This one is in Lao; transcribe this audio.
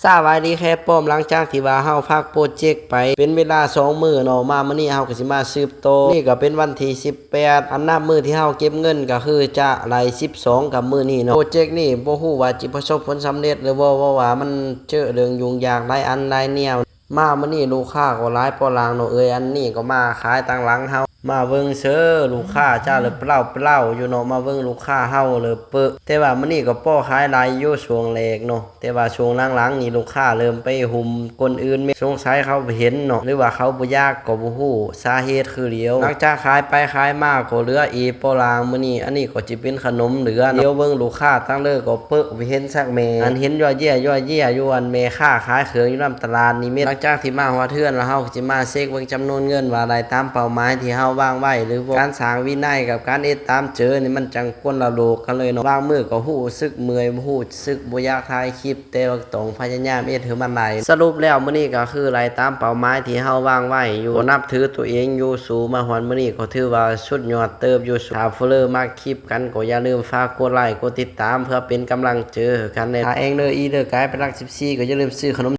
ສະບາຍດີແຄ່ປ້ອມ ຫຼັງຈາກທີ່ວ່າເຮົາພັກໂປຣເຈັກໄປເປັນເວລາສອງມື້ເນາະ ມາມື້ນີ້ເຮົາກໍຊິມາສືບຕໍ່. ນີ້ກໍເປັນວັນທີສິບແປດ ອັນນັບມື້ທີ່ເຮົາເກັບເງິນກໍຄືຈະໄລ່ສິບສອງກັບມື້ນີ້ເນາະ. ໂປຣເຈັກນີ້ບໍ່ຮູ້ວ່າຊິປະສົບຜົນສຳເລັດຫຼືບໍ່ ເພາະວ່າມັນເຈີເລື່ອງຫຍຸ້ງຍາກຫຼາຍອັນຫຼາຍແນວ. ມາມື້ນີ້ລູກຄ້າກໍຫຼາຍປໍ່ຫຼາງເນາະເອີຍ ອັນນີ້ກໍມາຂາຍທາງຫຼັງເຮົາ ມາເບິ່ງເຊີ ລູກຄ້າຈາເລີເປົ່າໆຢູ່ເນາະ ມາເບິ່ງລູກຄ້າເຮົາເລີເປິ. ແຕ່ວ່າມື້ນີ້ກໍພໍຂາຍຫຼາຍຢູ່ຊ່ວງແລກເນາະ ແຕ່ວ່າຊ່ວງຫຼັງໆນີ້ລູກຄ້າເລີ່ມໄປຫຸ້ມຄົນອື່ນແມ່ນ ສົງໄສເຂົາເຫັນເນາະ ຫຼືວ່າເຂົາບໍ່ຢາກກໍບໍ່ຮູ້ສາເຫດຄືດຽວ. ຫຼັງຈາກຂາຍໄປຂາຍມາກໍເຫຼືອອີກປໍ່ຫຼາງມື້ນີ້ ອັນນີ້ກໍຊິເປັນຂະໜົມເຫຼືອເນາະ. ດຽວເບິ່ງລູກຄ້າທາງເລີກໍເປິ ບໍ່ເຫັນສັກແມ່ ອັນເຫັນຍົວະເຢຍຍົວະເຢຍຢູ່ ອັນແມ່ຄ້າຂາຍເຄື່ອງຢູ່ນຳຕະຫຼາດນິມິດ. ຫຼັງຈາກທີ່ມາຮອດເຮືອນແລ້ວ ເຮົາກໍຊິມາເຊັກເບິ່ງຈຳນວນເງິນວ່າໄດ້ຕາມເປົ້າໝາຍທີ່ເຮົາວາງໄວ້ຫຼືບໍ່. ການສ້າງວິໄນກັບການເຮັດຕາມເຈີນີ້ມັນຈັ່ງຄົນລະໂລກກັນເລີຍເນາະ. ບາງມື້ກໍຮູ້ສຶກເມື່ອຍ ຮູ້ສຶກບໍ່ຢາກຖ່າຍຄລິບ ແຕ່ວ່າຕ້ອງພະຍາຍາມເຮັດໃຫ້ມັນໄດ້. ສະຫຼຸບແລ້ວມື້ນີ້ກໍຄືໄດ້ຕາມເປົ້າໝາຍທີ່ເຮົາວາງໄວ້ຢູ່ ກໍນັບຖືຕົວເອງຢູ່ ສູ້ມາຮອດມື້ນີ້ກໍຖືວ່າສຸດຍອດເຕີບຢູ່. ຖ້າຜູ້ເລີມັກຄລິບກັນກໍຢ່າລືມຝາກກົດໄລກົດຕິດຕາມ ເພື່ອເປັນກຳລັງ ເຈີກັນໃນ ຖ້າແອງເດີອີເດີກາຍເປັນຫຼັກສິບສີ່ ກໍຢ່າລືມຊື້ຂະໜົມ